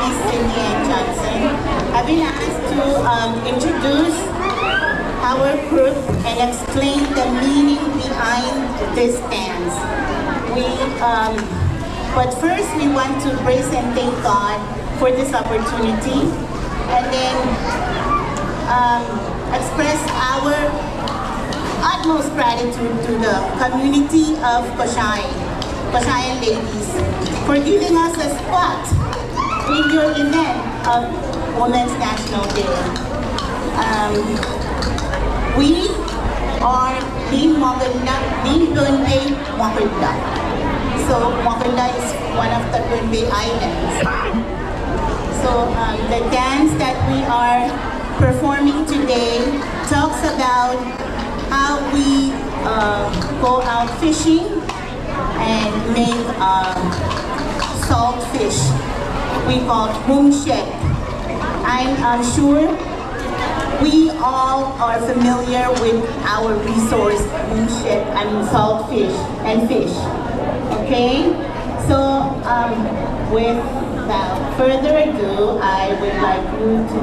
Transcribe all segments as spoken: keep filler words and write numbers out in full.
Cindy Ann Johnson. I've been asked to, um, introduce our group and explain the meaning behind this dance. We, um, but first, we want to praise and thank God for this opportunity, and then, um, express our utmost gratitude to the community of Kosrae, Kosrae ladies, for giving us a spot in your event of Women's National Day. Um, we are Lin Mokulla, Lin Pohnpei Mokulla. So Mokulla is one of the Pohnpei Islands. So, um, the dance that we are performing today talks about how we, uh, go out fishing and make, um, salt fish. We call it mumshet. I'm, I'm sure we all are familiar with our resource, mumshet, I mean, salt fish and fish. Okay? So, um, without further ado, I would like you to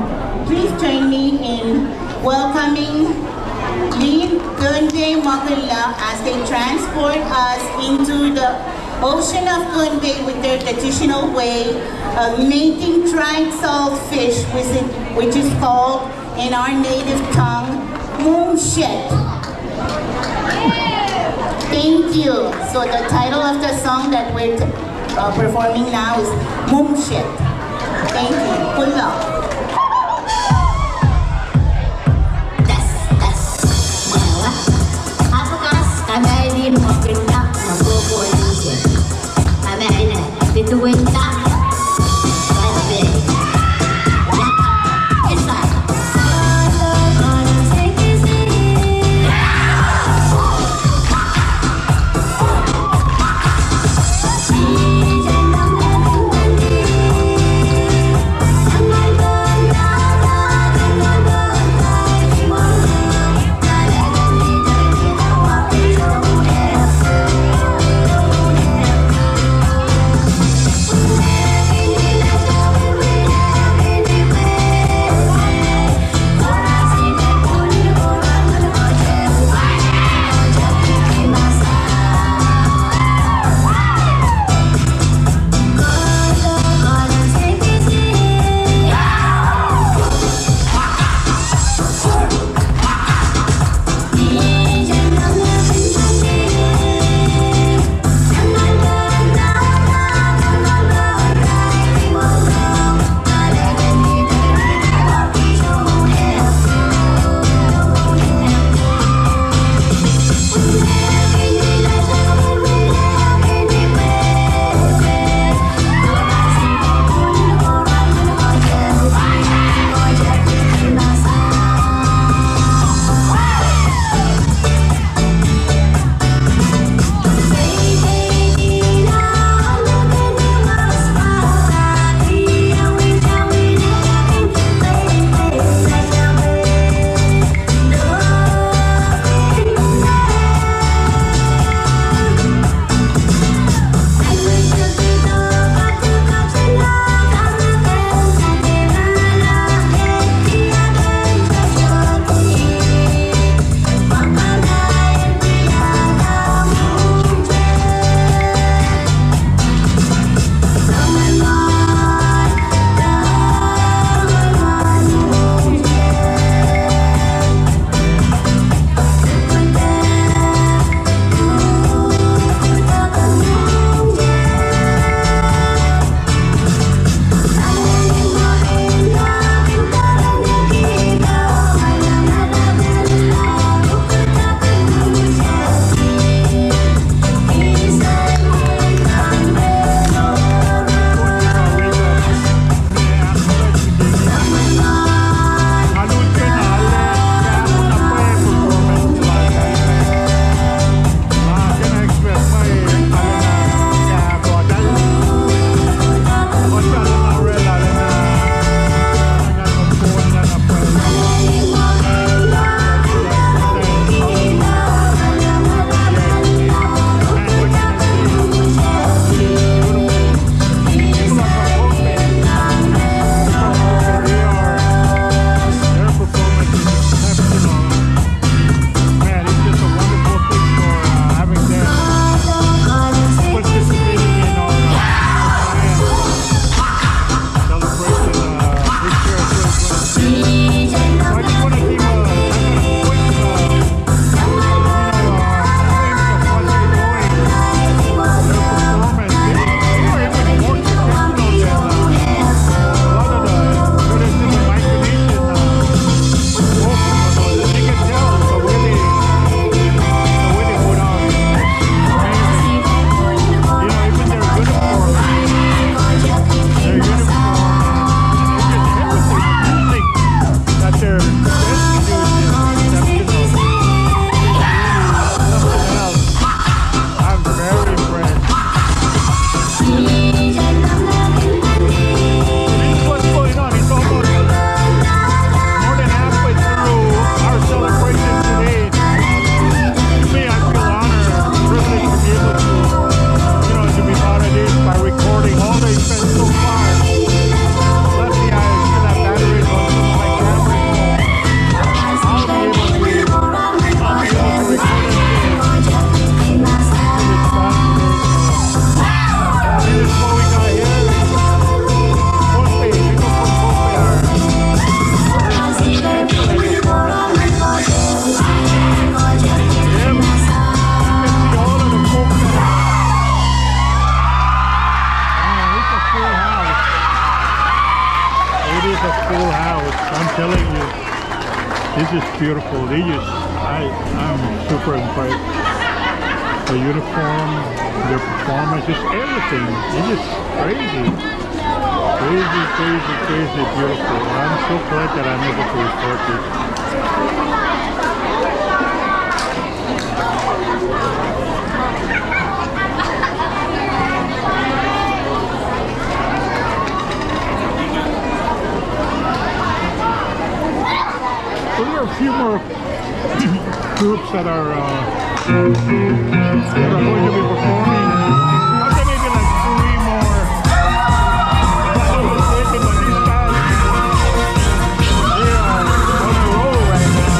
please join me in welcoming Lin Pohnpei Mokulla as they transport us into the ocean of Pohnpei with their traditional way of making dried salt fish, which is, which is called in our native tongue, mumshet. Thank you. So the title of the song that we're, uh, performing now is Mumshet. Thank you. Kuloh. Full house. I'm telling you, this is beautiful. They just, I, I'm super impressed. The uniform, their performance, just everything. It's just crazy. Crazy, crazy, crazy beautiful. I'm so glad that I'm able to report this. So there are a few more groups that are, uh, that are going to be performing. I'd say maybe, like, three more. But these guys, they are on a roll right now.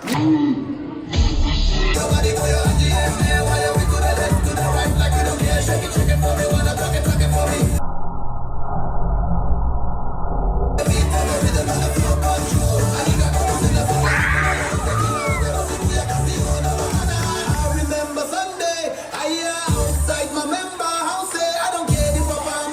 I remember Sunday, I hear outside my member house say, I don't care the papa.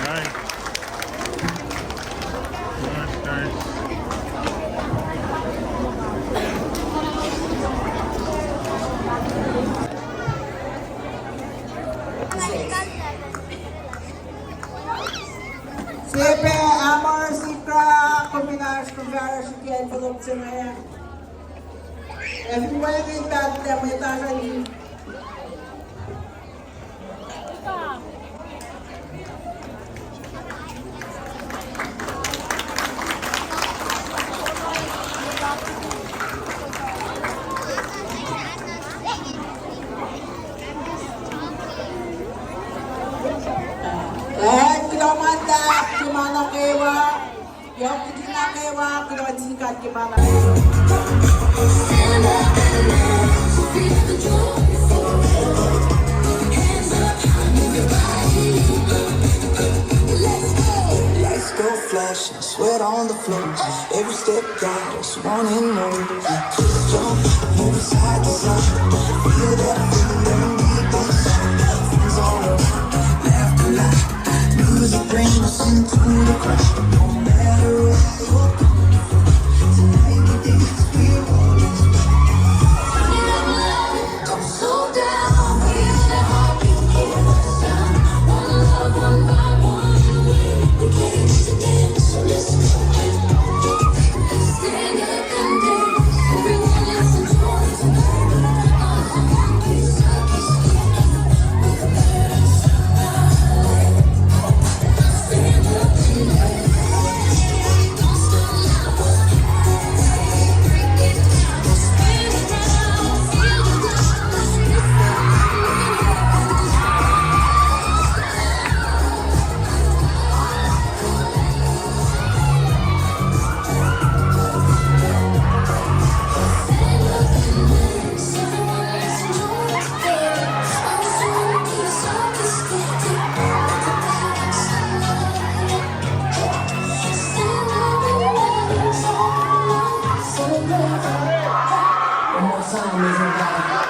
Nice. Nice, nice. Sepa Amar Sikra, kom fin oasr, kom fin oasr ke envelope se inge. Ac fin wacngihn paht lah mwet oasr an. Ac kuloh ma luhlahp ke ma nuh kwewa. Yohk liki nuh kwewa, kuloh sin God ke ma nuh kwewa. Lights go flash, sweat on the floor. Every step got us wanting more. Jump, move side to side. Feel that freedom deep inside. Friends all around, laughter loud. Music brings us into the crowd. No matter where you come from, tonight we dance, we roll. Come slow down, feel the heartbeat, hear the sound. One love, one by one, we, we came to dance, so let's go. Stand up and dance, everyone, let's enjoy tonight. One more time, ladies and gentlemen.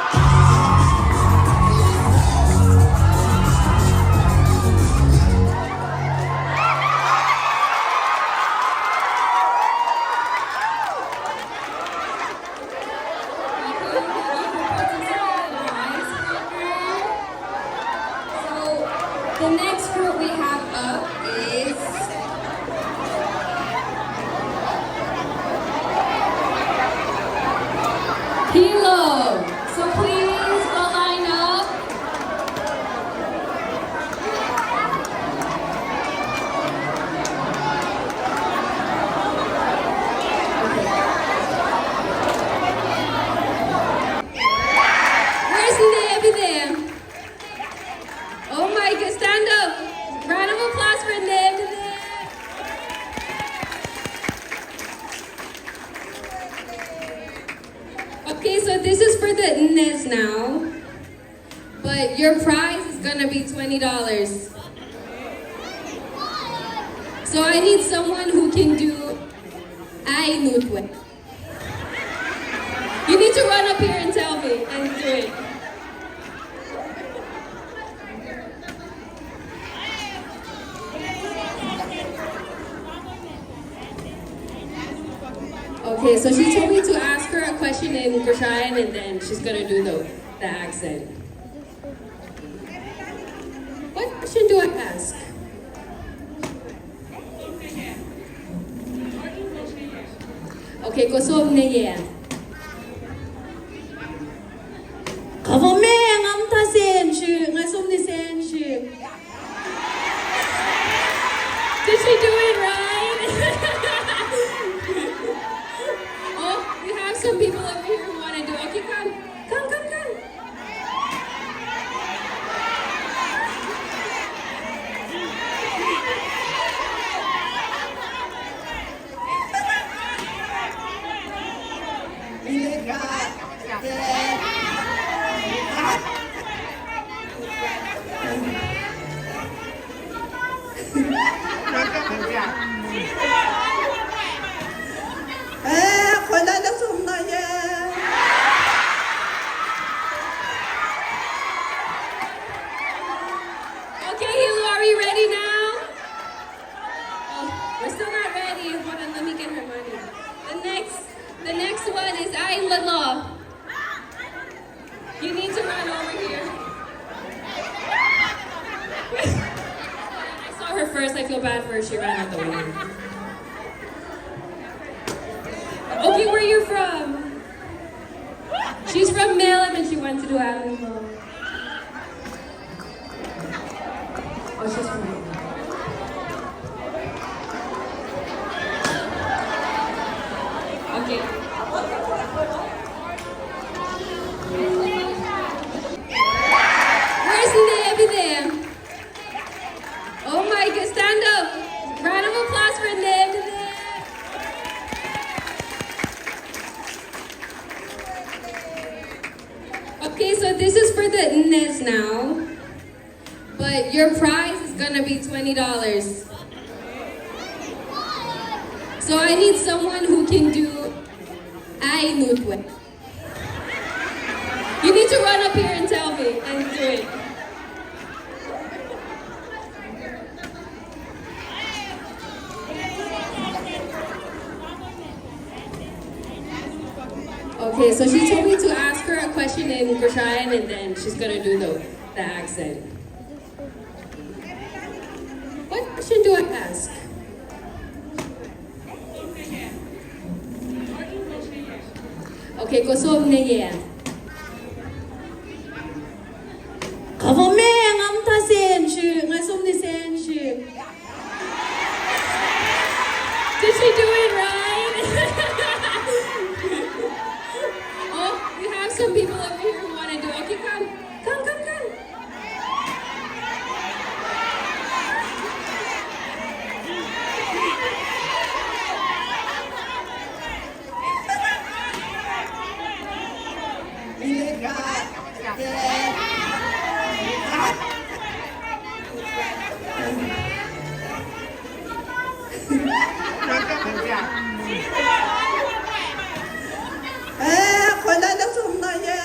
So, the next group we have up is Hilo. So please go line up. Where's Neve there? Oh my God, stand up. Round of applause for Neve. Okay, so this is for the Nves now. But your prize is gonna be twenty dollars. So I need someone who can do Ai Nutwe. You need to run up here and tell me and do it. Okay, so she told me to ask her a question in Kosraean, and then she's gonna do the, the accent. What question do I ask? Okay, kosomneya. Kavome, nga muhta sensup, nga som nuh sensup. Did she do it right? Oh, we have some people over here who wanna do it. Okay, come. Come, come, come. Next one is Ain Lalo. You need to run over here. I saw her first. I feel bad for her. She ran out the window. Okay, where you from? She's from Malem and she wants to do Ain Lalo. Oh, she's from Malem. Okay. Where's Nene? Oh my God, stand up. Round of applause for Nene. Okay, so this is for the Nenes now. But your prize is gonna be twenty dollars. So I need someone who can do Ainutwe. You need to run up here and tell me and do it. Okay, so she told me to ask her a question in Kosrae, and then she's gonna do the, the accent. What question do I ask? Okay, kowos som nuh ye. Kawuck ma nga muhta sensen, nga som nuh sensen. Did she do it right? Oh, we have some people over here who want to do. Okay, come, come, come, come. Eh, kola na som na ye.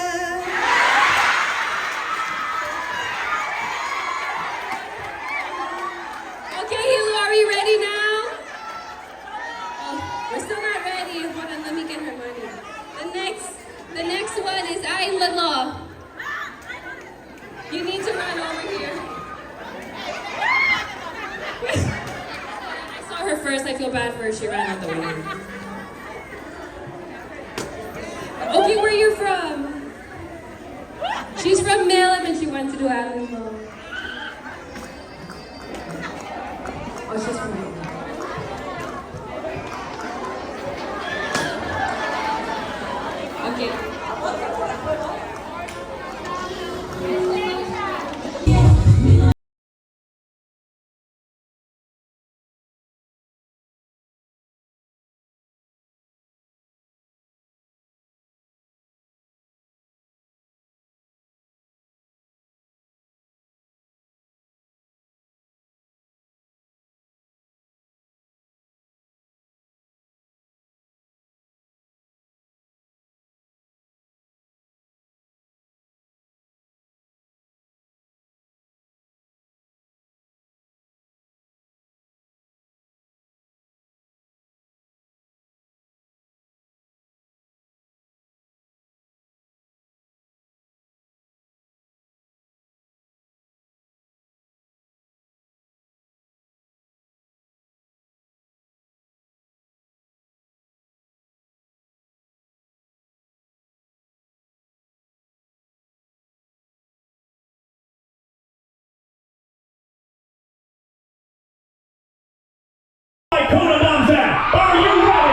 Okay, Helu, are we ready now? Oh, we're still not ready. Hold on, let me get her money. The next, the next one is Ain Lalo. You need to run over here. I saw her first. I feel bad for her. She ran out the window. Okay, where you from? She's from Malem and she wants to do Ain Lalo. Oh, she's from Malem. Okay. Kona Namsa, are you ready?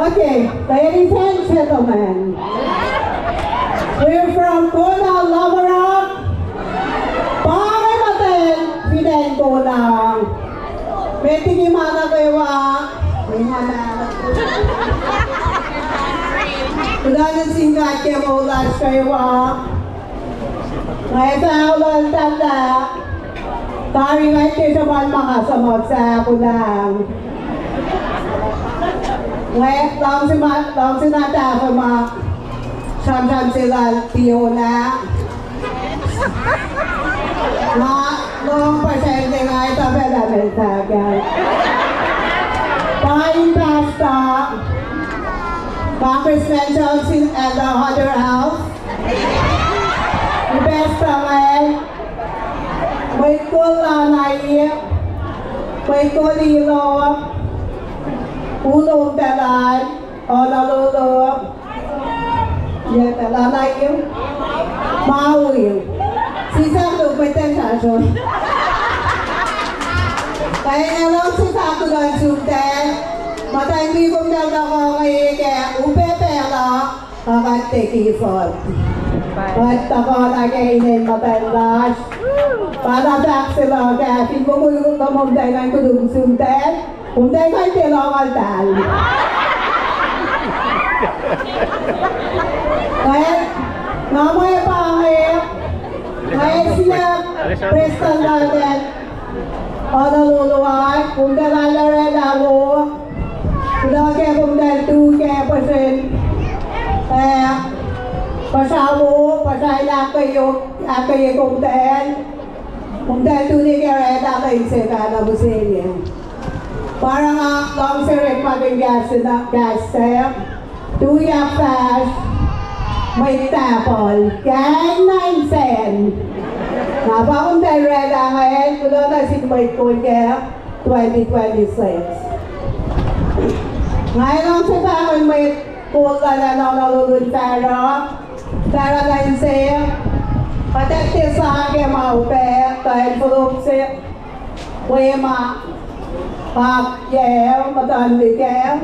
Okay, ladies and gentlemen, we're from Kona, Lava Rock. Pa inge muhtwacn fin acn Kona. Met liki ma nuh kwewa. Kuloh nuh sin God ke moul lasr kwewa. Nga fah olol tala. Tari nga ke sruhmuhn ma nga suhmuhk sahk ulang. Nga luhngse ma, luhngse na tahfuh ma sramsram se lal Fiona. Nga lohng puhsracl nga etuh pacl ah mel fahk ah. Pa in pastor, Congressman Johnson at the other house. Pastor nga, mwet kol Lana, mwet kol Ilo, Ulum Talan, Honolulu, Ye talan aim. Maui. Sisap luk mwet sasro. Kain elos sisap luk an sumte. Muhtwacn wi kom na laka nge ke upac pacl uh. Akat teki fot. Kuht tuhkuh nuh ke inen muhtwacn lasr. Pa na fahk se lal ke fin mukul kom muhtwacn an kutung sumte. Kom tiac kuh in tiac lohng altal. Nga, nga mwe pa inge, nga siyuck Prestuhn London, Honolulu ah, kom tiac lal oraclah wo, kuloh ke kom tiac tu ke puhsren, eh, puhsra wo, puhsra in ahkkweye, ahkkweye kom tiac, kom tiac tu nuh ke oraclah lwen se kac na mihsenge. Pa oruh nga luhngse orekmakihn kahs se na, kahs se, tuyak fahsr, mwet Tahpuhl, kain na in sacn. Nga pa kom tiac oraclah inge, kuloh nuh sin mwet kol ke twenty twenty-six. Nga luhngse pahngon mwet kol luhn Honolulu, Faro, Faro nuh inse, kuht tiac sang ke ma upac, kuh envelope se, we ma, pa, yac, muhtuhn likac.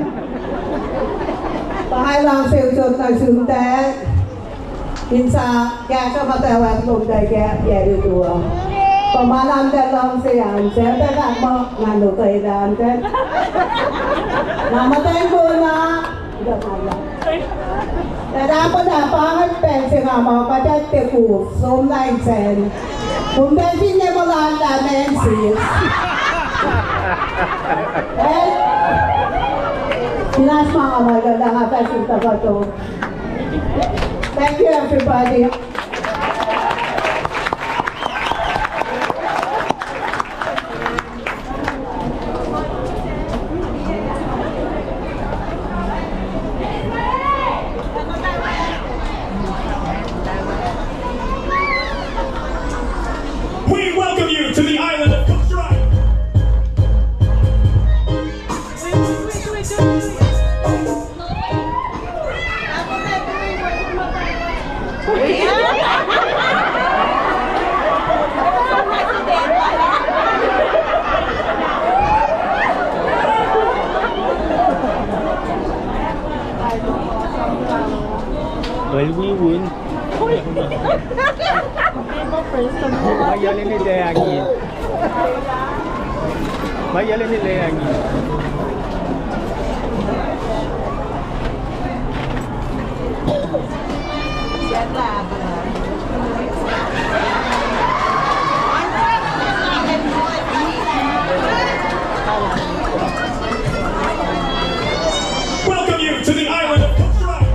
Pa nga luhngse usot nuh sumtac. In sang kahsruh muhtwacwacack lom tuh ke yac lutu uh. Pa ma na muhtahl luhngse an, se pa fahk muh nga lotwelah an tuh. Na muhtwacn kona, tuh na muhtwacn. Tuh na pa na pa ngan pacl se nga muh kuht ac tiac kuf, som na in sacn. Kom tuh finne muhlahlah man sis. Eh? Sinas ma nga muhlahlah nga fahsr in tuhkuh to. Thank you, everybody. We welcome you to the island of Cook Strike. Well, we win. Ma yale ni le angi. Ma yale ni le angi. Welcome you to the island of Cook Strike.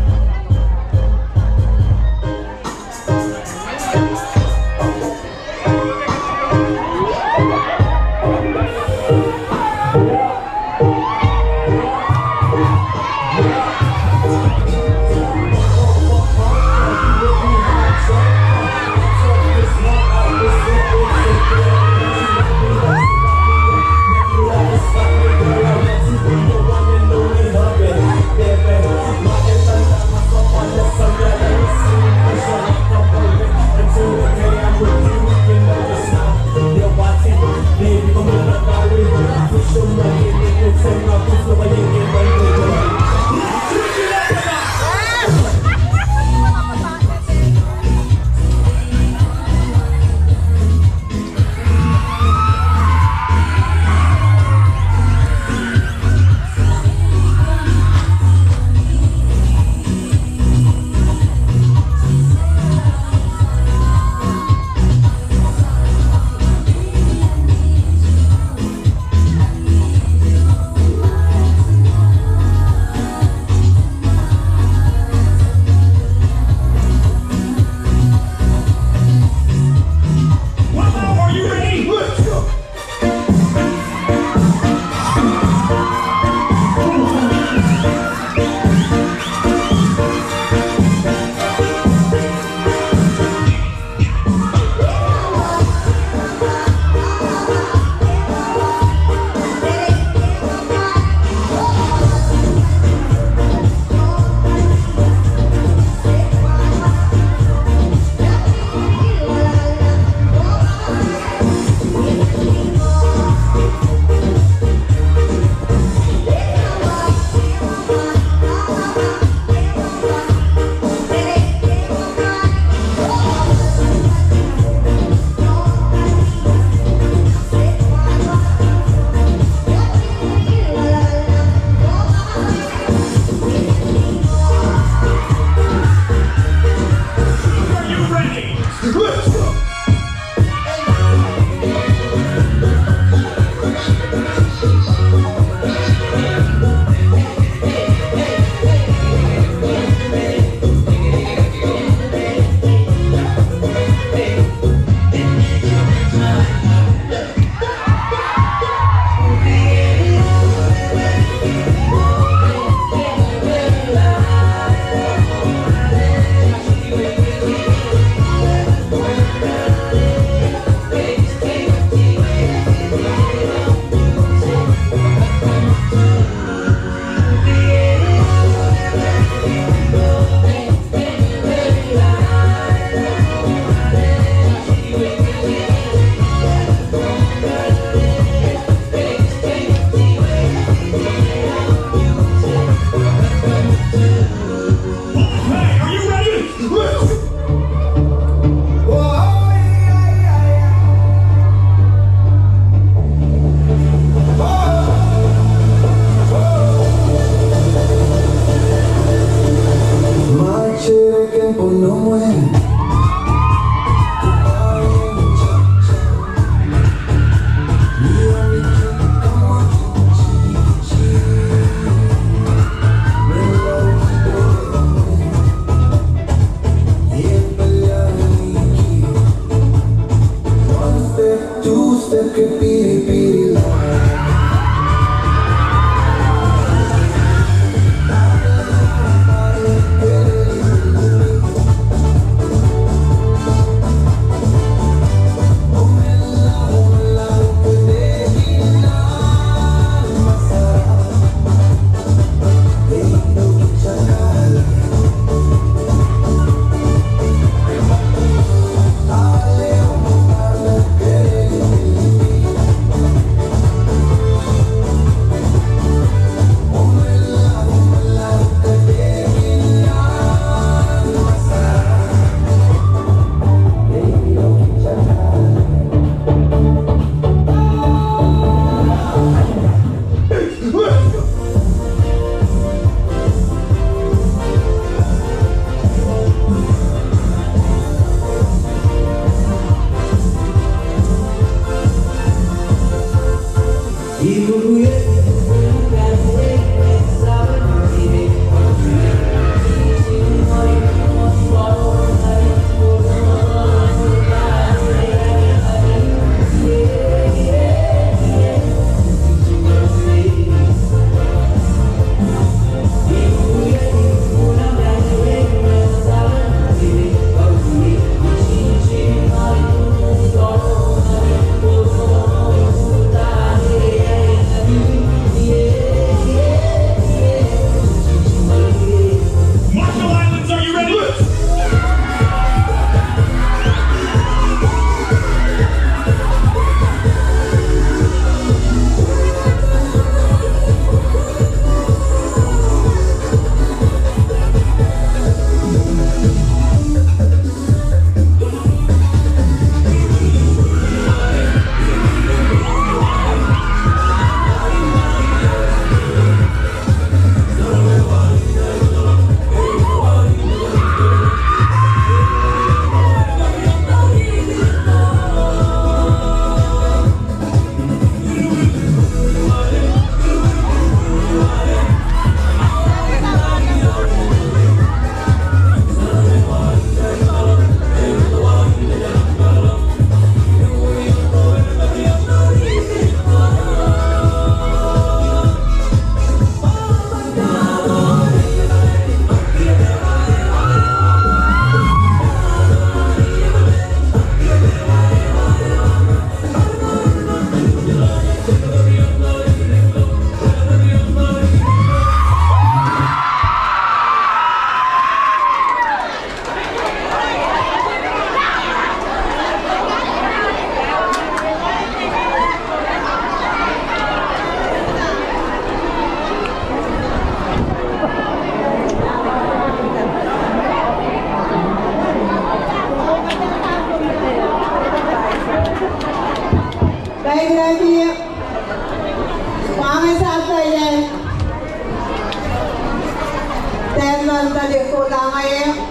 Lal tuhlihk kol inge,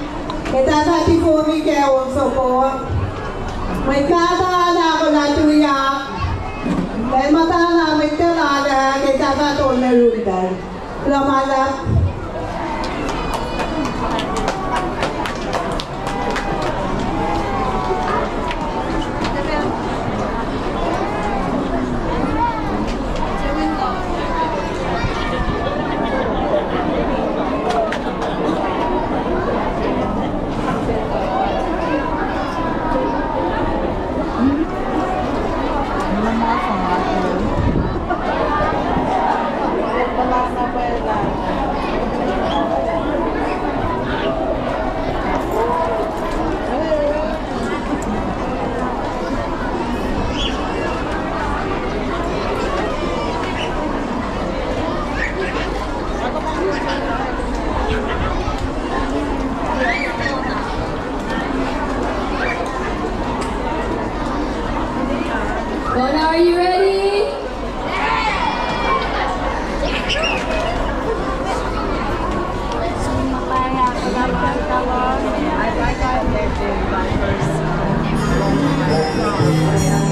ke tahfuh tifomi ke on soko. Mwet mahtuh lah kol ah tuyak. Ke muhta lah mwet tuh lah ke tahfuh tol me rultan. Kuloh ma luhlahp. Bona, are you ready?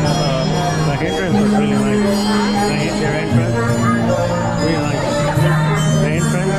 Uh, the entrance was really nice. The, their entrance, really nice. The entrance.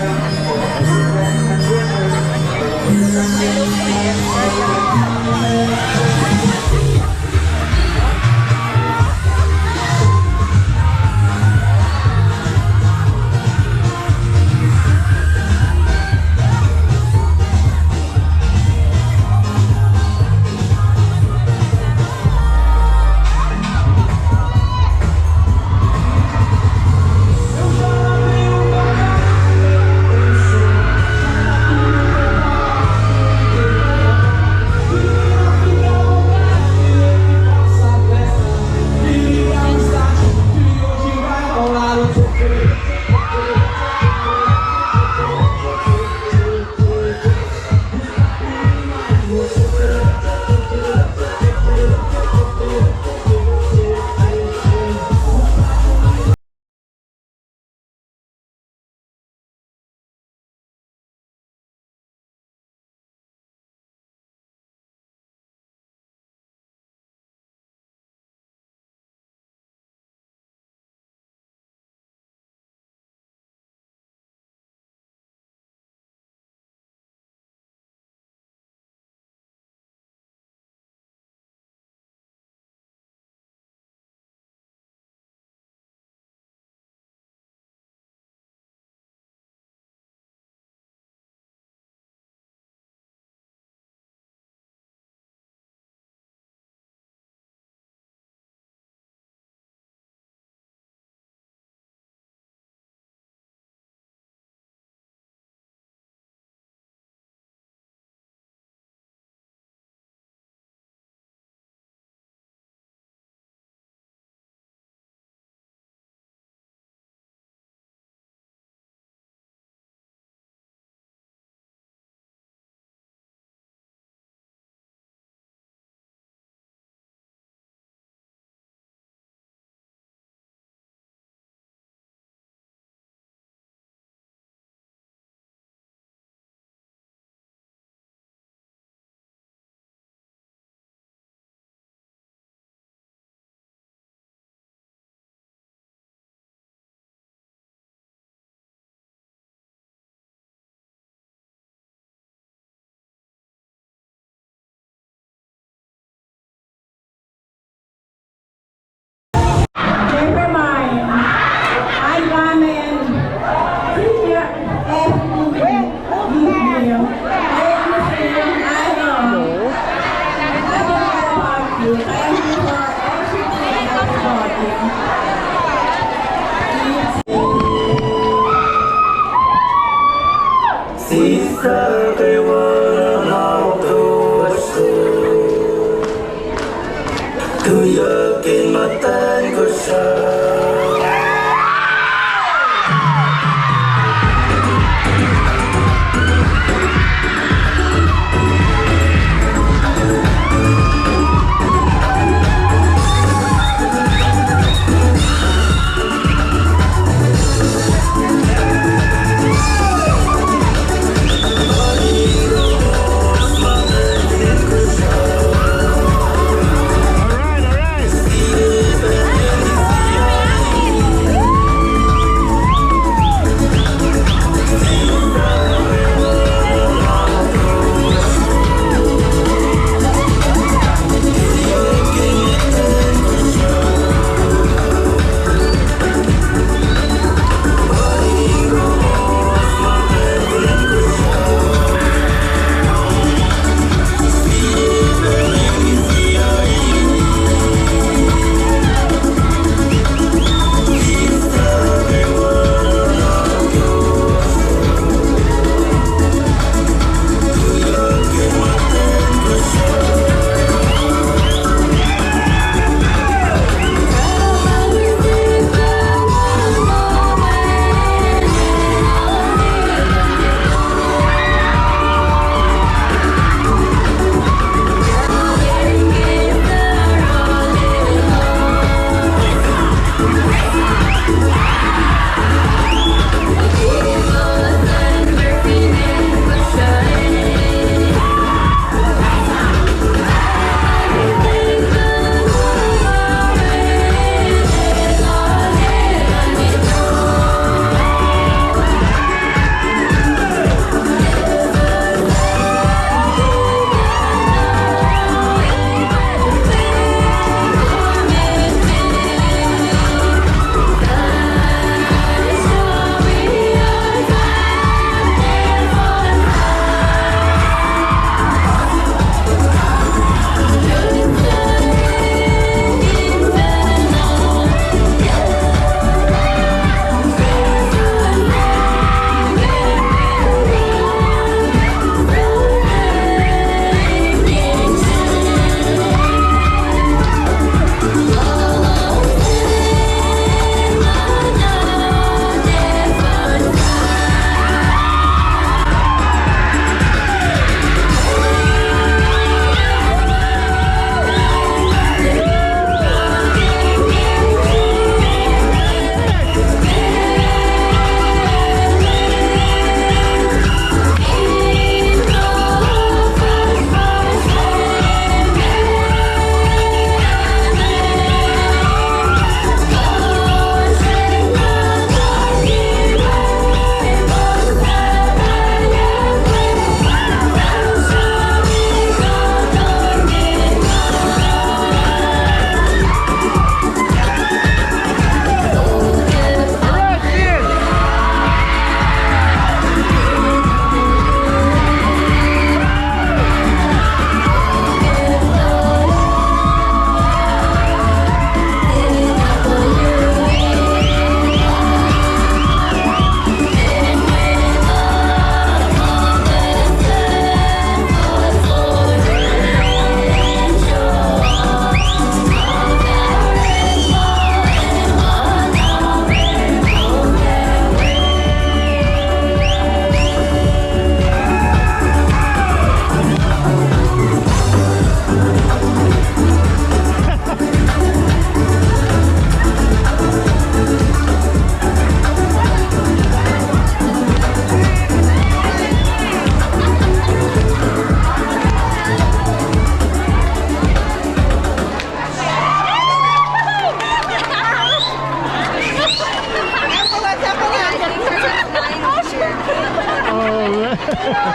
Never mind. I come in. Sit here. Everything. Sister, they wanna know the truth. Tuyak in muhtuhnkuhsrao.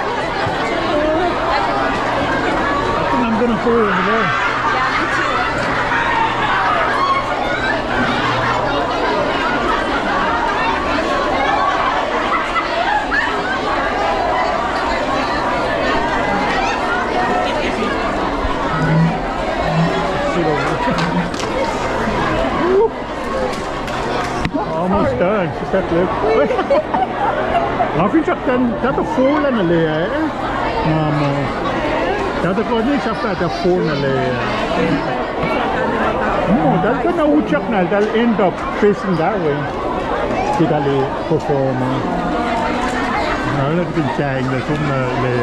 I think I'm gonna go over there. Almost done. Just have to look. Nga finsrak ten, that the four na le, eh? Um, uh, that the corner is after the four na le. Oh, that gonna utyak na, that'll end up facing that way. Kita le performer. Nga na pin tang na sum na le.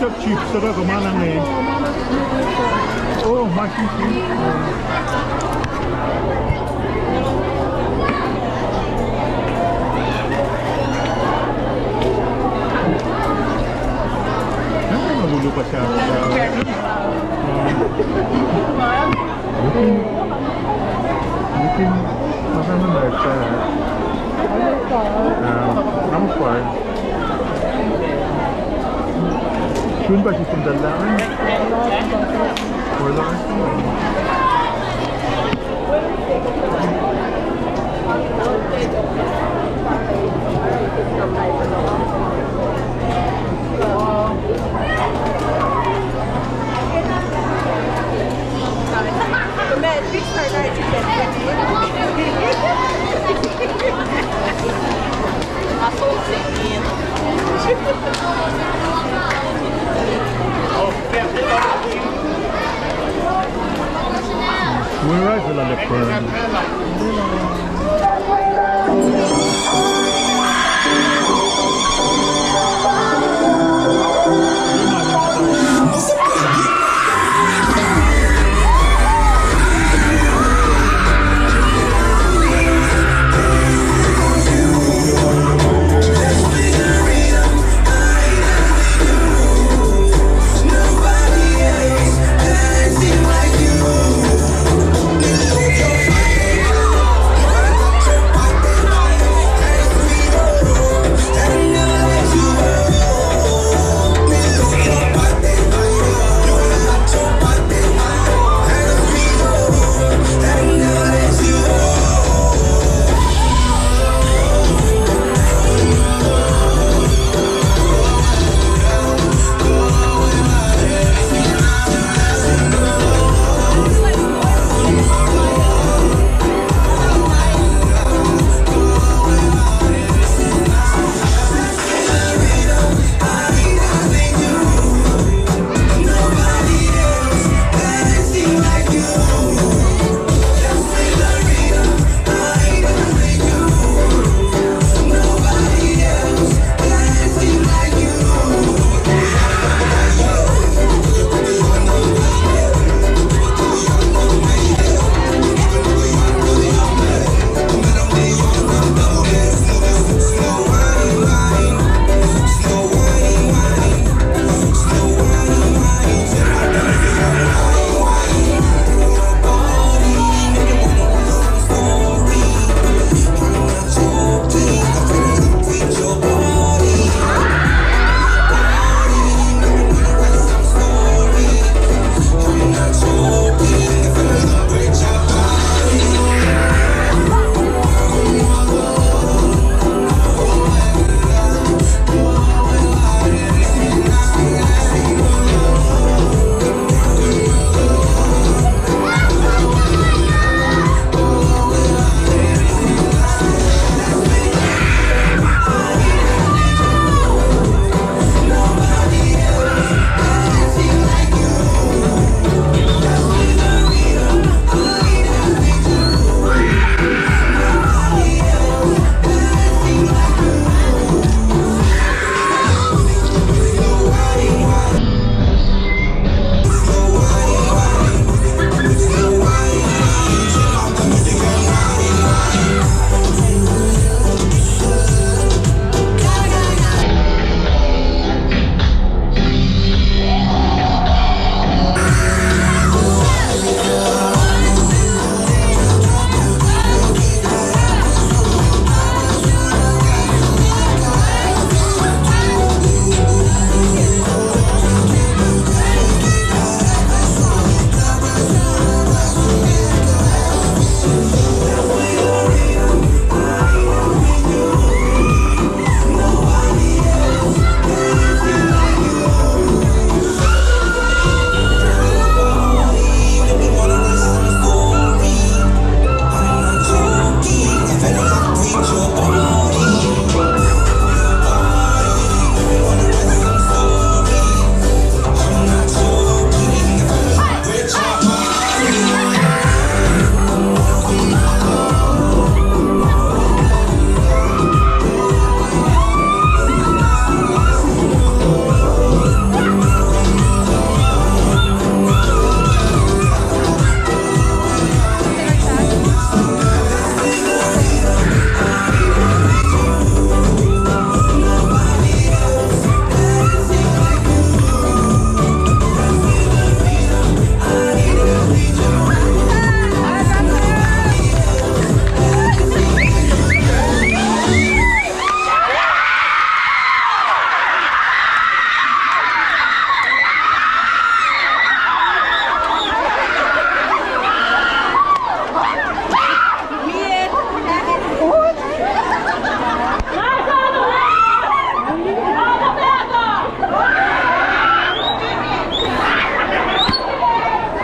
Chips, saka kama na nge. Oh, mushroom chips. Ano na lulu pa siya? Looking, looking, masama na sa. Um, I'm fine. Sun pa sisem dalan. Wala. Where is the Lalepan?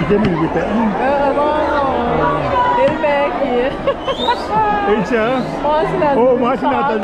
Kemi wita. Elmaki. Eisa. Oh, ma se na ta.